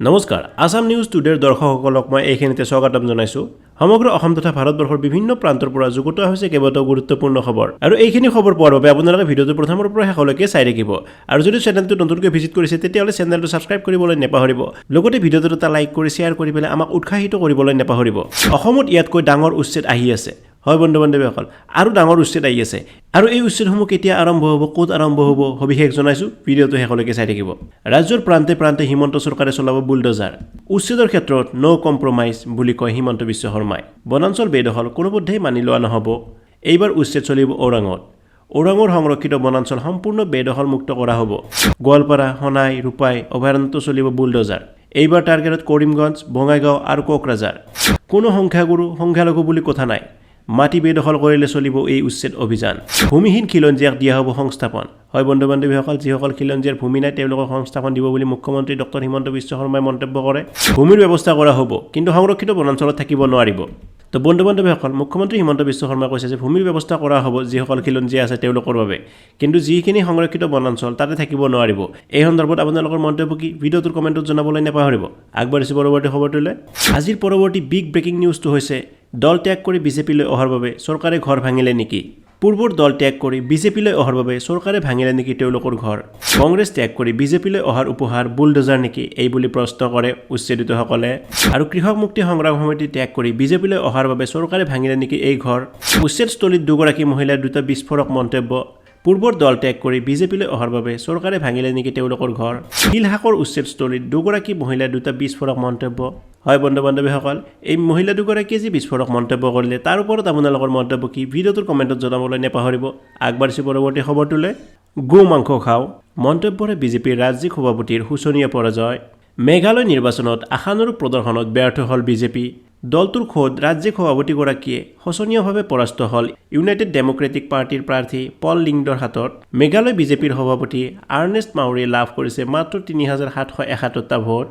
নমস্কাৰ, আছাম নিউজ টুডেৰ দৰ্শকসকলক মই এইখিনিতে স্বাগতম জনাইছোঁ। সমগ্ৰ অসম তথা ভাৰতবৰ্ষৰ বিভিন্ন প্ৰান্তৰ পৰা যুগুতোৱা হৈছে কেইবাটাও গুৰুত্বপূৰ্ণ খবৰ আৰু এইখিনি খবৰ পোৱাৰ বাবে আপোনালোকে ভিডিঅ'টো প্ৰথমৰ পৰা শেষলৈকে চাই থাকিব। আৰু যদি চেনেলটো নতুনকৈ ভিজিট কৰিছে, তেতিয়াহ'লে চেনেলটো ছাবস্ক্ৰাইব কৰিবলৈ নাপাহৰিব। লগতে ভিডিঅ'টোত এটা লাইক কৰি শ্বেয়াৰ কৰি পেলাই আমাক উৎসাহিত কৰিবলৈ নাপাহৰিব। অসমত ইয়াতকৈ ডাঙৰ উচ্ছেদ আহি আছে। হয় বন্ধু বান্ধৱীসকল, আৰু ডাঙৰ উচ্ছেদ আহি আছে আৰু এই উচ্ছেদসমূহ কেতিয়া আৰম্ভ হ'ব, ক'ত আৰম্ভ হ'ব, সবিশেষ জনাইছোঁ। ভিডিঅ'টো শেষলৈকে চাই থাকিব। ৰাজ্যৰ প্ৰান্তে প্ৰান্তে হিমন্ত চৰকাৰে চলাব বুলডজাৰ। উচ্ছেদৰ ক্ষেত্ৰত ন' কম্প্ৰমাইজ বুলি কয় হিমন্ত বিশ্ব শৰ্মাই। বনাঞ্চল বেদখল কোনোপধ্যেই মানি লোৱা নহ'ব। এইবাৰ উচ্ছেদ চলিব ওৰাঙত। ওৰাঙৰ সংৰক্ষিত বনাঞ্চল সম্পূৰ্ণ বেদখল মুক্ত কৰা হ'ব। গোৱালপাৰা, সোণাই, ৰূপাই অভয়াৰণ্যতো চলিব বুলডজাৰ। এইবাৰ টাৰ্গেটত কৰিমগঞ্জ, বঙাইগাঁও আৰু কোকৰাঝাৰ। কোনো সংখ্যাগুৰু, সংখ্যালঘু বুলি কথা নাই। মাটি বেদখল কৰিলে চলিব এই উচ্ছেদ অভিযান। ভূমিহীন খিলঞ্জীয়াক দিয়া হ'ব সংস্থাপন। হয় বন্ধু বান্ধৱীসকল, যিসকল খিলঞ্জীয়াৰ ভূমি নাই, তেওঁলোকক সংস্থাপন দিব বুলি মুখ্যমন্ত্ৰী ডক্টৰ হিমন্ত বিশ্ব শৰ্মাই মন্তব্য কৰে। ভূমিৰ ব্যৱস্থা কৰা হ'ব, কিন্তু সংৰক্ষিত বনাঞ্চলত থাকিব নোৱাৰিব। তো বন্ধু বান্ধৱীসকল, মুখ্যমন্ত্ৰী হিমন্ত বিশ্ব শৰ্মাই কৈছে যে ভূমিৰ ব্যৱস্থা কৰা হ'ব যিসকল খিলঞ্জীয়া আছে তেওঁলোকৰ বাবে, কিন্তু যিখিনি সংৰক্ষিত বনাঞ্চল তাতে থাকিব নোৱাৰিব। এই সন্দৰ্ভত আপোনালোকৰ মন্তব্য কি, ভিডিঅ'টোৰ কমেণ্টত জনাবলৈ নাপাহৰিব। আগবাঢ়িছোঁ পৰৱৰ্তী খবৰটোলৈ। আজিৰ পৰৱৰ্তী বিগ ব্ৰেকিং নিউজটো হৈছে, দল ত্যাগ কৰি বিজেপিলৈ অহাৰ বাবে চৰকাৰে ঘৰ ভাঙিলে নেকি? পূৰ্বৰ দল ত্যাগ কৰি বিজেপিলৈ অহাৰ বাবে চৰকাৰে ভাঙিলে নেকি তেওঁলোকৰ ঘৰ? কংগ্ৰেছ ত্যাগ কৰি বিজেপিলৈ অহাৰ উপহাৰ বুলডজাৰ নেকি এই বুলি প্ৰশ্ন কৰে উচ্ছেদিতসকলে। আৰু কৃষক মুক্তি সংগ্ৰাম সমিতি ত্যাগ কৰি বিজেপিলৈ অহাৰ বাবে চৰকাৰে ভাঙিলে নেকি এই ঘৰ? উচ্ছেদস্থলীত দুগৰাকী মহিলাৰ দুটা বিস্ফোৰক মন্তব্য। পূৰ্বৰ দল ত্যাগ কৰি বিজেপিলৈ অহাৰ বাবে চৰকাৰে ভাঙিলে নেকি তেওঁলোকৰ ঘৰ? শিলসাঁকোৰ উচ্ছেদস্থলীত দুগৰাকী মহিলাৰ দুটা বিস্ফোৰক মন্তব্য। হয় বন্ধু বান্ধৱীসকল, এই মহিলা দুগৰাকীয়ে যি বিস্ফোৰক মন্তব্য কৰিলে, তাৰ ওপৰত আপোনালোকৰ মন্তব্য কি, ভিডিঅ'টোৰ কমেণ্টত জনাবলৈ নাপাহৰিব। আগবাঢ়িছোঁ পৰৱৰ্তী খবৰটোলৈ। গো মাংস খাওঁ মন্তব্যৰে বিজেপিৰ ৰাজ্যিক সভাপতিৰ শোচনীয় পৰাজয়। মেঘালয় নিৰ্বাচনত আশানুৰূপ প্ৰদৰ্শনত ব্যৰ্থ হ'ল বিজেপি। দলটোৰ খোদ ৰাজ্যিক সভাপতিগৰাকীয়ে শোচনীয়ভাৱে পৰাস্ত হ'ল ইউনাইটেড ডেম'ক্ৰেটিক পাৰ্টীৰ প্ৰাৰ্থী পল লিংডৰ হাতত। মেঘালয় বিজেপিৰ সভাপতি আৰ্নেষ্ট মাউৰীয়ে লাভ কৰিছে মাত্ৰ 3771টা ভোট।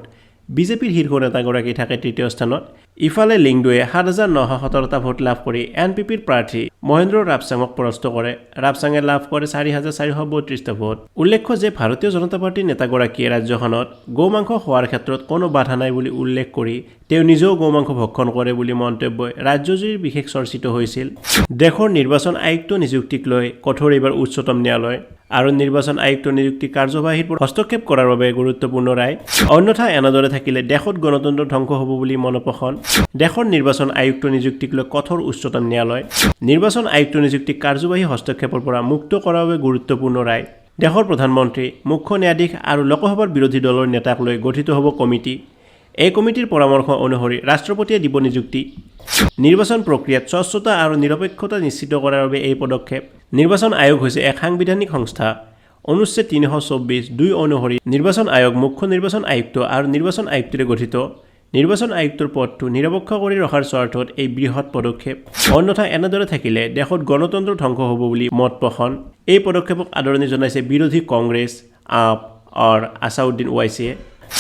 বিজেপিৰ শীৰ্ষ নেতাগৰাকী থাকে তৃতীয় স্থানত। ইফালে লিংডোৱে 7917টা ভোট লাভ কৰি এন পি পিৰ প্ৰাৰ্থী মহেন্দ্ৰ ৰাপচাঙক পৰাস্ত কৰে। ৰাপচাঙে লাভ কৰে 4432টা ভোট। উল্লেখ্য যে ভাৰতীয় জনতা পাৰ্টীৰ নেতাগৰাকীয়ে ৰাজ্যখনত গো মাংস খোৱাৰ ক্ষেত্ৰত কোনো বাধা নাই বুলি উল্লেখ কৰি তেওঁ নিজেও গো মাংস ভক্ষণ কৰে বুলি মন্তব্যই ৰাজ্যজুৰি বিশেষ চৰ্চিত হৈছিল। দেশৰ নিৰ্বাচন আয়ুক্ত নিযুক্তিক লৈ কঠোৰ এইবাৰ উচ্চতম ন্যায়ালয় আৰু নিৰ্বাচন আয়ুক্ত নিযুক্তি কাৰ্যবাহীৰ পৰা হস্তক্ষেপ কৰাৰ বাবে গুৰুত্বপূৰ্ণ ৰায়। অন্যথা এনেদৰে থাকিলে দেশত গণতন্ত্ৰ ধ্বংস হ'ব বুলি মতপোষণ। দেশৰ নিৰ্বাচন আয়ুক্ত নিযুক্তিক লৈ কঠোৰ উচ্চতম ন্যায়ালয়। নিৰ্বাচন আয়ুক্ত নিযুক্তিক কাৰ্যবাহী হস্তক্ষেপৰ পৰা মুক্ত কৰাৰ বাবে গুৰুত্বপূৰ্ণ ৰায়। দেশৰ প্ৰধানমন্ত্ৰী, মুখ্য ন্যায়াধীশ আৰু লোকসভাৰ বিৰোধী দলৰ নেতাক লৈ গঠিত হ'ব কমিটি। এই কমিটিৰ পৰামৰ্শ অনুসৰি ৰাষ্ট্ৰপতিয়ে দিব নিযুক্তি। নিৰ্বাচন প্ৰক্ৰিয়াত স্বচ্ছতা আৰু নিৰপেক্ষতা নিশ্চিত কৰাৰ বাবে এই পদক্ষেপ। নিৰ্বাচন আয়োগ হৈছে এক সাংবিধানিক সংস্থা। অনুচ্ছেদ 324(2) অনুসৰি নিৰ্বাচন আয়োগ মুখ্য নিৰ্বাচন আয়ুক্ত আৰু নিৰ্বাচন আয়ুক্তৰে গঠিত। নিৰ্বাচন আয়ুক্তৰ পদটো নিৰপেক্ষ কৰি ৰখাৰ স্বাৰ্থত এই বৃহৎ পদক্ষেপ। অন্যথা এনেদৰে থাকিলে দেশত গণতন্ত্ৰ ধ্বংস হ'ব বুলি মত পোষণ। এই পদক্ষেপক আদৰণি জনাইছে বিৰোধী কংগ্ৰেছ, আপ আৰু আছাদুদ্দিন ওৱাইচিয়ে।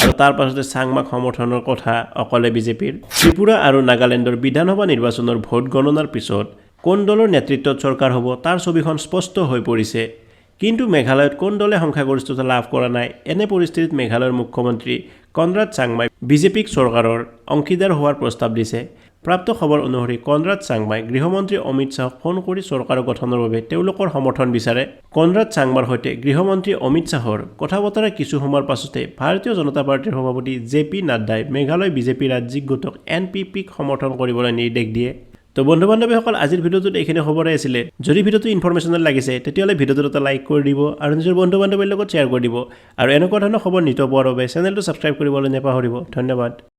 আৰু তাৰ পাছতে চাংমাক সমৰ্থনৰ কথা অকলে বিজেপিৰ। ত্ৰিপুৰা আৰু নাগালেণ্ডৰ বিধানসভা নিৰ্বাচনৰ ভোট গণনাৰ পিছত কোন দলৰ নেতৃত্বত চৰকাৰ হ'ব, তাৰ ছবিখন স্পষ্ট হৈ পৰিছে। কিন্তু মেঘালয়ত কোন দলে সংখ্যাগৰিষ্ঠতা লাভ কৰা নাই। এনে পৰিস্থিতিত মেঘালয়ৰ মুখ্যমন্ত্ৰী কনৰাড চাংমাই বিজেপিক চৰকাৰৰ অংশীদাৰ হোৱাৰ প্ৰস্তাৱ দিছে। প্ৰাপ্ত খবৰ অনুসৰি কনৰাড চাংমাই গৃহমন্ত্ৰী অমিত শ্বাহক ফোন কৰি চৰকাৰ গঠনৰ বাবে তেওঁলোকৰ সমৰ্থন বিচাৰে। কনৰাড চাংমাৰ সৈতে গৃহমন্ত্ৰী অমিত শ্বাহৰ কথা বতৰা কিছু সময়ৰ পাছতে ভাৰতীয় জনতা পাৰ্টীৰ সভাপতি জে পি নাড্ডাই মেঘালয় বিজেপি ৰাজ্যিক গোটক এন পি পিক সমৰ্থন কৰিবলৈ নিৰ্দেশ দিয়ে। তো বন্ধু বান্ধৱীসকল, আজিৰ ভিডিঅ'টোত এইখিনি খবৰে আছিলে। যদি ভিডিঅ'টো ইনফৰমেশ্যনেল লাগিছে, তেতিয়াহ'লে ভিডিঅ'টোত এটা লাইক কৰি দিব আৰু নিজৰ বন্ধু বান্ধৱীৰ লগত শ্বেয়াৰ কৰি দিব। আৰু এনেকুৱা ধৰণৰ খবৰ নিতৌ পোৱাৰ বাবে চেনেলটো ছাবস্ক্ৰাইব কৰিবলৈ নাপাহৰিব। ধন্যবাদ।